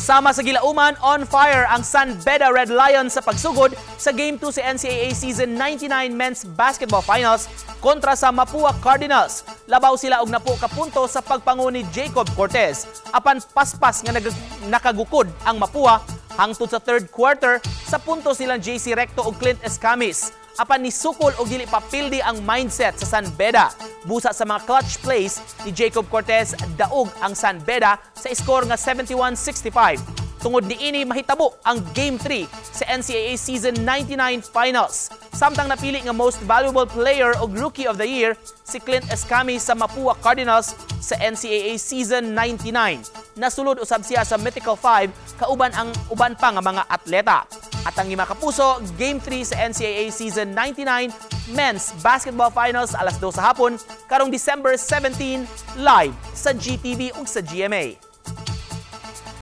Sama sa gilauman, on fire ang San Beda Red Lions sa pagsugod sa Game 2 sa NCAA Season 99 Men's Basketball Finals kontra sa Mapua Cardinals. Labaw sila og 10 ka punto sa pagpangu ni Jacob Cortez. Apan paspas nga nakagukod ang Mapua hangtod sa third quarter sa puntos nilang JC Recto ug Clint Escamis. Apan nisukol og dili papildi ang mindset sa San Beda. Busa sa mga clutch plays ni Jacob Cortez, daog ang San Beda sa score nga 71-65. Tungod niini, mahitabo ang Game 3 sa NCAA Season 99 Finals. Samtang napili nga Most Valuable Player ug Rookie of the Year si Clint Escamis sa Mapua Cardinals sa NCAA Season 99. Nasulod usab siya sa Mythical 5 kauban ang uban pa nga mga atleta. At ang mga kapuso, Game 3 sa NCAA Season 99 Men's Basketball Finals, alas 2 sa hapon karong December 17, live sa GTV ug sa GMA.